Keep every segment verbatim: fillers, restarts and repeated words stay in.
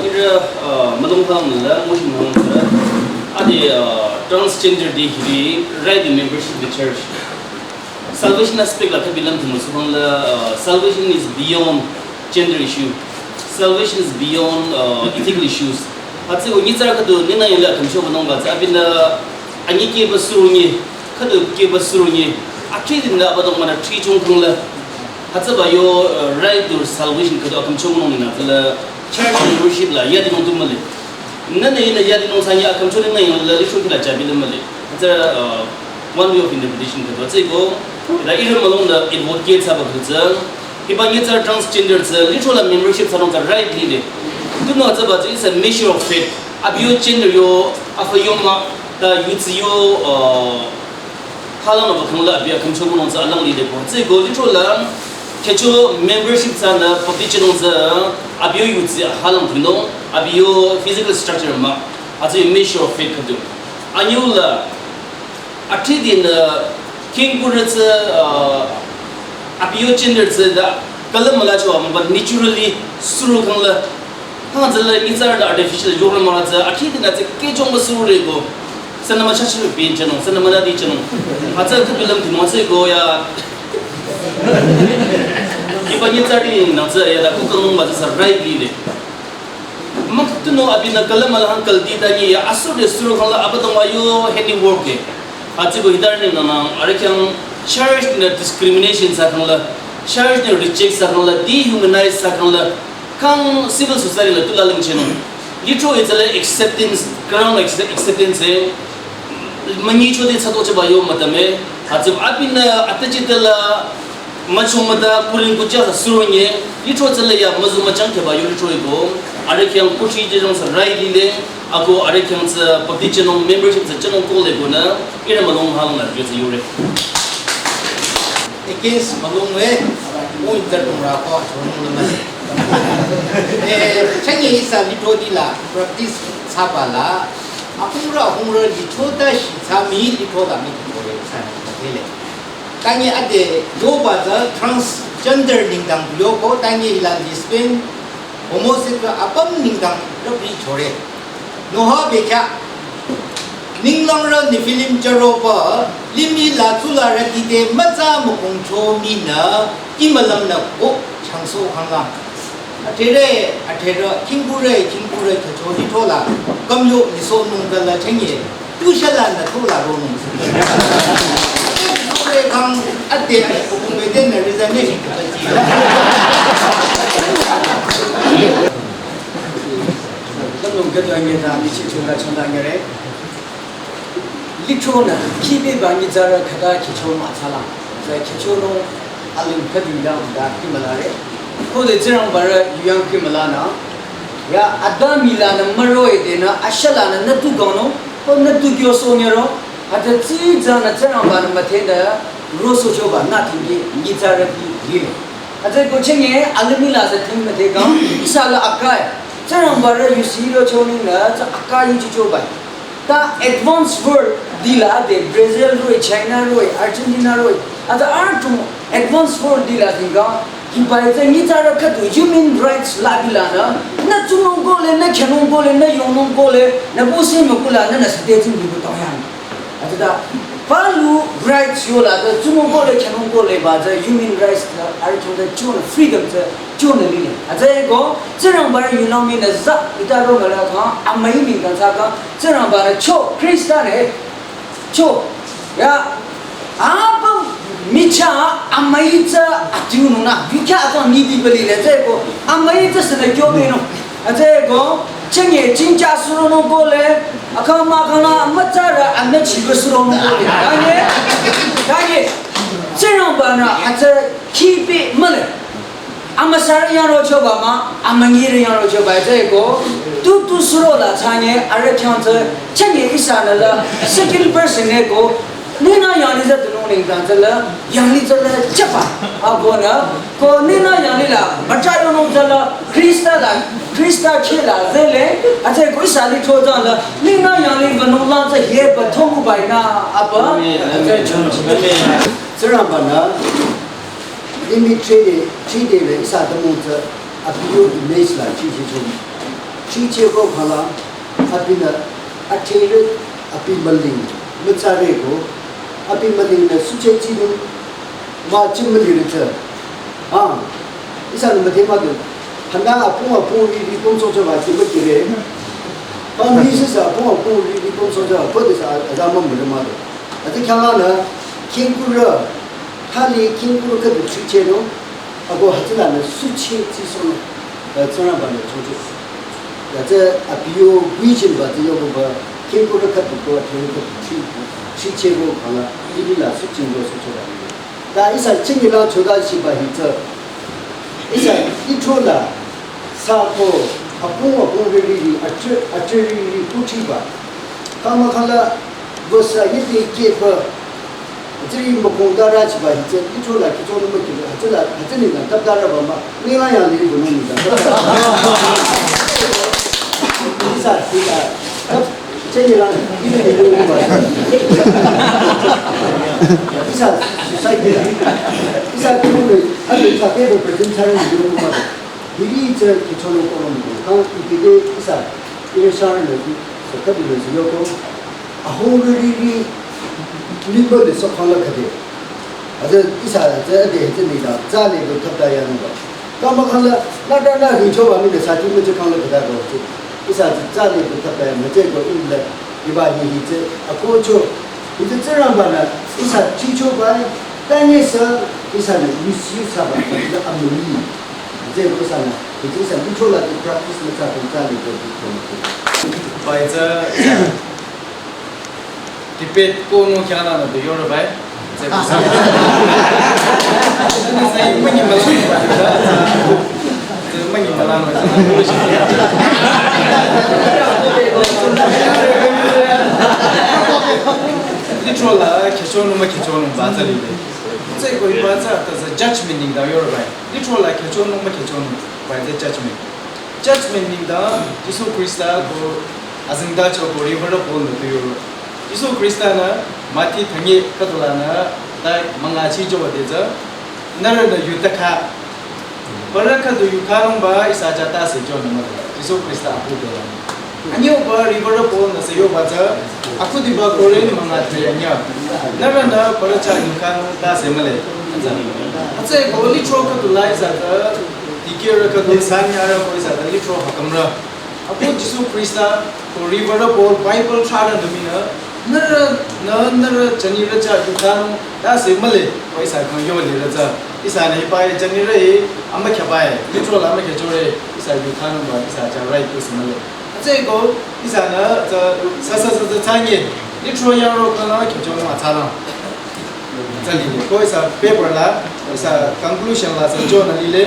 Ira, uh, malung hang la, motion hang la, ade, uh, transgender de hiri, right in membership the church. Salvation aspect la kabi lam tumu subang la, uh, salvation is beyond gender issue. Salvation is beyond, uh, ethical issues. Hatse ko nyitsara kadu nina yela kamsho manong ba, abina anyi ke ba surunye, kadu ke ba surunye, actually din da ba dong mana tri chung kung la. Hatse ba yo, uh, right to salvation kadu akamsho manong nina la church membership la ya di nong tumale. Nana yina ya di nong sanya akamsho nina yela lisho kila jabi lamale. Hatse, uh, one way of interpretation kadu. Hatse ko, da ira malong da advocate sa ba kadu. Hiba nyitsara transgender tsü, litro la membership thsanung tsü right lile. Tunüo tsü ba tsü is a measure of faith. Abi yo gender yo, afa yo ma, ta yutsü yo, uh, halang ba khang la abi akamsho nung tsü alang lile ko. Tsü ko litro la, khecho membership thsanü, pati chenung tsü, abi yo yutsü halang tunüo, abi yo physical structure ma, atsü measure of faith kadu. Anyu la, Athidin, uh, king kurü tsü, uh, abi yo gender tsü da, kala mala chwa, but naturally, suru kang la, ha, tsü la, nyitsara da artificial, yo la mala tsü, athidin da tsü, ke jong ma suru re go, sana ma chachi bin chenung, sana ma da di chenung, ha tsü kubilam di mo tsü go ya, iba nyitsara di, na tsü ya da, ku kang ma tsü sa right lile. Mak tunüo abinü kala mala hang kaldi ta ye ya asur de suru kang la abadong wa yo handiwork e. Hatsi ko hidar ni nana, are kyang church ni discrimination sa kang la, church ni reject sa kang la, dehumanize sa kang la, kang civil society la tula ling chenung. Litro it's a acceptance, ground acce-, acceptance e. Manyi chode tsato chaba yo matame, hatsi abinü atachi tala, Machung mata kuring kucha sa surunye, litro tsü la ya, mazu machang keba yo litro iko, are kyang kuchi je jong sa right lile, ako are kyang tsü pati chenung membership tsü chenung ko le ko na, ira malung hang la jo tsü yore. Against malung we, mo inter tung ra ko, chong le ma. Eh, chanye isa litro di la, practice sa ba la, akhungrü akhungrü litro ta shi sa mi litro ta mi ko le sa ni le. Tangi ade yoba tsü transgender nengdang yoko, tangi hila lesbian, homosexual apüm nengdang rüpi chore. Noha bekya, ninglangrü Nephilim chüroba, limih la tsula rüti te mütsa mükong cho minü, imalam nü ko changso hanga. Atere, atere, kingkure, kingkure, khecho di thola, kamyo miso nungdala chengye, tu shala na thola ro nung. Kure kang, ate, kumbe den na resignation ka chi. Kamyo ka to nge ta, mi chi chunga chunga ngere. Litro na, kibe ba nyitsarü khüta khecho mütsala. Tsü khecho nung alim khüdu da da kimala re. Khode Tsingrangba rü yuyang kimala na. Ya, ada mila na maro e de na, ashala na natu gono, ko natu kyo so nyero. Hata tsi za na Tsingrangba na mate da, ro so choba na tingi, nyitsarü ki lile. Hata ko chenye, alim mila sa ting mate gam, isa la akai. Tsingrangba rü yusi ro choning na, tsü akai yuchi choba. Ta advanced world dila ade Brazil roh-i, China roh-i, Argentina roh-i, ata artum advanced world dila dinga, hibai tsü nyitsarü khüdu human rights la dila na, na tsunung kole, na khenung kole, na yongnung kole, na bosi mükula, na na state tsing bibu tawyan. Ata da, palu rights yola, ta tsunung kole, khenung kole ba, ta human rights ta, artum ta chun freedom ta, chun lile. Ata ko, Tsingrangba rü yunung mi na za, ita ro mala ka, amai mi kan sa ka, Tsingrangba rü cho, Krista ne, cho, ya, apa micha amai tsü atiu nung na, yukya atang ni di beli le, tsü ko, amai tsü sene kyo be no, tsü ko, chenye chincha suro nung kole, akama kana, ama tsara, ama chibe suro nung kole, kanye, kanye, Tsingrangba na, atsü kipe male. Ama sarü yang ro choba ma, ama nyi rü yang ro choba tsü ko, tu tu suro la chanye, arü khyang tsü, chanye isa na la, second person ne ko, nina yang li za tu nung ning dang tsü la, yang li tsü la chapa, a ko na, ko nina yang li la, ma cha yo nung tsü la, Krista la, Krista che la, ze le, a tsü ko isa li cho zang la, nina yang li va nung lang tsü ye pa thong bai na, a pa, a tsü chun. Tsingrangba na, Limih trede, trede le isa tümung tsü, abi yo image la chi chi chung. Chicheko khala, abinü, athirü, abi maling, mütsareko, abi malingnü suche chinung, ma chimali rütsa. Ah, ihsanü müdhe mado. Hana apung apung ri ri pung socha ba chi müdhire. Pang ri sisa apung apung ri ri pung socha, ko desa azama müdhe mado. Ati khyanglanü, kingkura, hali kingkura ka du chiche no, ako hatilanü suche chi sono, eh, tsana ba ne chocho. Yatsa abiyo vision ba tiyo ba, kingkura ka du ko, athirü ka du chi, chicheko khala, ibila suche no suche ba. Ta ihsa chingi la choda shiba hi tsü. Ihsa itho la sa ko apung apung ri ri ri, ache, ache ri ri ri kuchi ba. Kama khala verse yedi ke ba. Jiri mukong dara shiba hi tsü. Itho la kicho no mukhi. Hati la, hati ni na tab dara ba ma. Ni la yang li bu no ni da. Ihsa, ihsa. Tab Chenye la, ine ni yo ba. Ihsa society la. Ihsa kule, ane ta ke represent thsare ni yo ba. Biri tsü kichono ko no. Kang ikide ihsa, ire share le, so ka bi le yo ko. Ahung ri ri, limbo de so khala kade. Aza ihsa, tsü de, tsü ni da, tsü le ko thapta ya no ba. Kama khala, na da na ri cho ba mi de sa ti me che khala kada ko che. Ihsa tsü tsü le ko thapta ya me che ko in le. Iba hi hi tsü, ako cho, hi tsü Tsingrangba nü, ihsa chicho bai, tanye sa, ihsa nü misuse sa ba, tsü amuli. Tsü ko sa nü, hi tsü ihsa micho la tsü practice nü tsü ko tsü le ko ko ko. Bai tsü, Tibet ko no kya na na de yo bai. Tsü ko sa. Tsü ni sa yi mani ma la. Tsü mani ma la no. Litro la, khecho no ma khecho no ba tsü li le. Tsü ko ba tsü ta tsü judgment nengdang yo bai. Litro la khecho no ma khecho no ba tsü judgment. Judgment nengdang Jisu Krista ko azengtacho ko Reverend Paul nü tu yo. Jisu Krista nü Mati thanye khüdu la nü ta manga chi jo de tsü. Nührünü yu ta kha. Bara khüdu yu kha nung ba ihsa ja ta se jo nü ma. Jisu Krista aku de la. Anyo ba Reverend Paul nü se yo ba tsü. Aku di ba Korin manga thanye nya. Nührünü bara cha yu kha nung ta se ma le. Atsü ko litro khüdu la ihsa ta. Dikeh ra khüdu sanya ra ko ihsa ta litro hakamra. Apu Jisu Krista ko Reverend Paul Bible thsarü nü minü, nührü, nü, nührü, chanirü cha yu kha nung, ta se ma le, ko ihsa kang yo lirü tsü. Ihsa nü hiba ye chanirü ye, ama kya ba ye, litro la ama kya cho re, ihsa yu kha nung ba, ihsa cha right ko se ma le. Atsü ko, ihsa nü, tsü, sa, sa, sa, sa, tsü nye, litro yang ro kha nung kya cho nung atsü lang. Tsü li le, ko ihsa paper la, ihsa conclusion la tsü cho nü li le,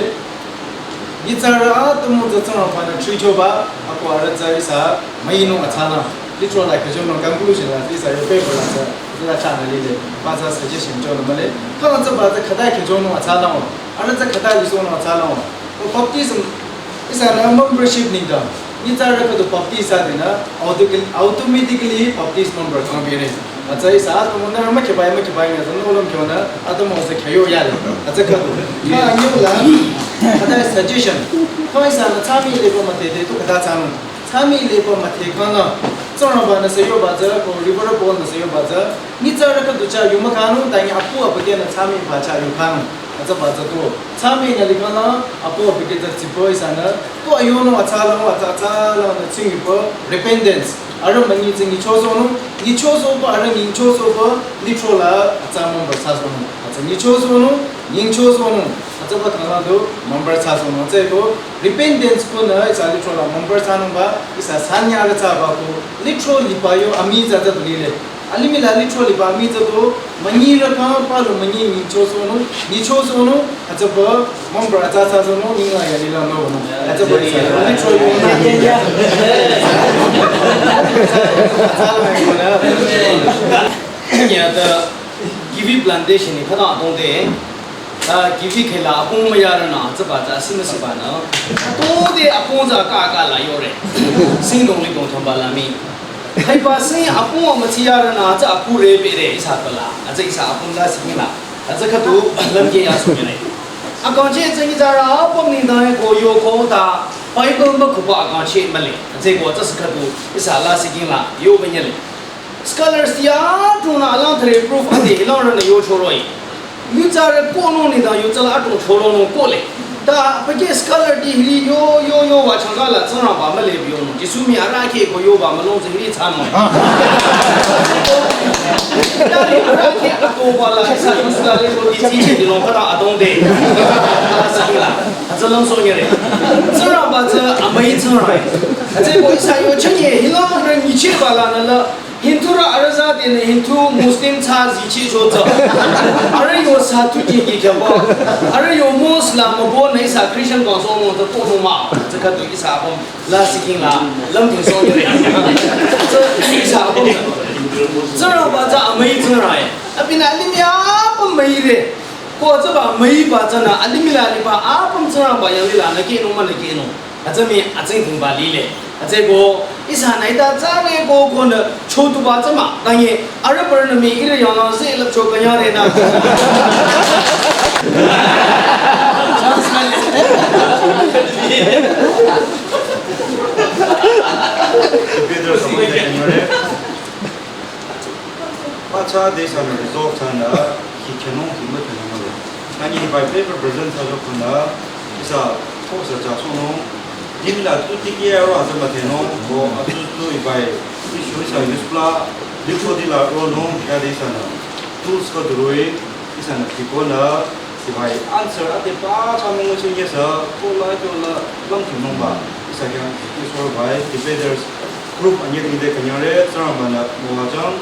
Nyitsarü atümung tsü Tsingrangba nü thricho ba, ako arüh tsü ihsa müinung atsü lang. Litro la khecho nung conclusion la ihsa yo paper la tsü, tsü la cha nü li le, ba tsü suggestion cho nü ma le. Kang tsü ba tsü khüta khecho nung atsü lang o. Arüh tsü khüta liso nung atsü lang o. Ko baptism, ihsa nü membership nengdang. Nyitsarü khüdu baptize thsa de nü, auto-, automatically baptist member kang bire. Atsü ihsa atümung nü ma kya ba ye, ma kya ba ye, nü tsü nü olom kyo nü, atümung tsü kya yo ya le. Atsü khüdu. Kang anyo la, khüta suggestion. Kang ihsa nü tsü mii liba müdhe de tu khüta tsü nung. Tsü mii liba müdhe kang nü. Tsingrangba nü se yo ba tsü, ko Reverend Paul nü se yo ba tsü. Nyitsarü khüdu cha yu ma kha nung, ta nyi apu abükyü nü tsü mii ba cha yu kha nung. Atsü ba tsü tu. Tsü mii nü li kha nü, apu abükyü tsü tsipo ihsa nü. Tu ayo nung atsü lang, atsü, atsü lang nü tsing yu po, repentance. Arüh münyi tsü nyicho so nung, nyicho so po, arüh nyicho so po, litro la atsü member thsa so nung. Atsü nyicho so nung, nyicho so nung. Atsü ba kang la tu, member thsa so nung. Atsü ko, repentance ko nü, ihsa litro la member thsa nung ba, ihsa sanya arüh thsa ba ko, litro liba yo, amii tsü tsü tu li le. Alimih la litro liba amii tsü tu, münyi ra kang pa lo münyi nyicho so nung, nyicho so nung, atsü ba, member atsü thsa so nung, nying la ya li la no nung. Atsü ba ihsa, litro yo. Atsü la ya na. Ya ta, kiwi plantation ni khüta atong de. Ta kiwi kheh la apung müyarü nü, tsü ba tsü asi müsi ba nü. Atong de apung tsü aka aka la yo re. Sing dong li dong thamba la mii. Kheh ba sing apung mütsi yarü nü, tsü aku re be re, ihsa ba la. Atsü ihsa apung la sing la. Atsü khüdu, lam ke ya so re. Akangcheh tsü nyitsarü apüm nengdang ko yoko ta Bible mükhuba akangcheh mühle. Tsüko tsü sü khüdu ihsa lasih king la yoba nyile. Scholars ti adrongnü alang thre proof ade hilangrünü yochoroh-i. Nyitsarü konung nengdang yutsala adrong choronung kohle. Ta pake scholar ti hiri yo yo yo wa changka la Tsingrangba mühle biyonung. Jisu mii arahkheh ko yoba mülung tsü hiri thsanung. Tari arahkheh atoba la ihsa yutsala le ko ti tsiche dinung khüta adrong de. Lasih king la. Hütsü langsoh nyire. Tsingrangba tsü amüi Tsingrang-e. Tsüko ihsa yo chünye hilangrü nyichehba lanü la Hindu rü arüh zadenü Hindu Muslim thsa zichehcho tsü. Arüh yo sa tu jingki khyaba. Arüh yo Muslim mübünü ihsa Christian kangsohnung tsü konung mah. Tsü khüdu ihsa apüm lasih king la lümdhingsoh nyire. Tsü ihsa apüm. Tsingrangba tsü amüi Tsingrang-e. Abinü alimih apüm müire. Ko tsüba müiba tsünü alimih la liba apüm Tsingrangba yanglih lanü kehnung münü kehnung. Hütsü mii atsingdhingba lile. Hütsüko ihsanü hita tsare ko konü chotuba tsü mah. Tangi arüh parünü mii ihrü yanglang zeh lüpcho kanyare nü. Peter, someone can you read? Pacha de ihsanü result thsanü, hi khenung hi mükhenung mühle. Tangi hiba paper present thsacho konü, ihsa ko sa thsasohnung, dimih la tu tiki aro atsa müdhenung, ko atsu tu hiba issue ihsa youth la, lipho di la ronung, ya de ihsanü tools ko duroi, ihsanü tikonü, hiba answer ade pacha müngu chingye sa, ko la ko la lümdhingnungba, ihsa khyang isorba, debaters group anyüh tingde künyangre, Tsingrangbanü müwajüng,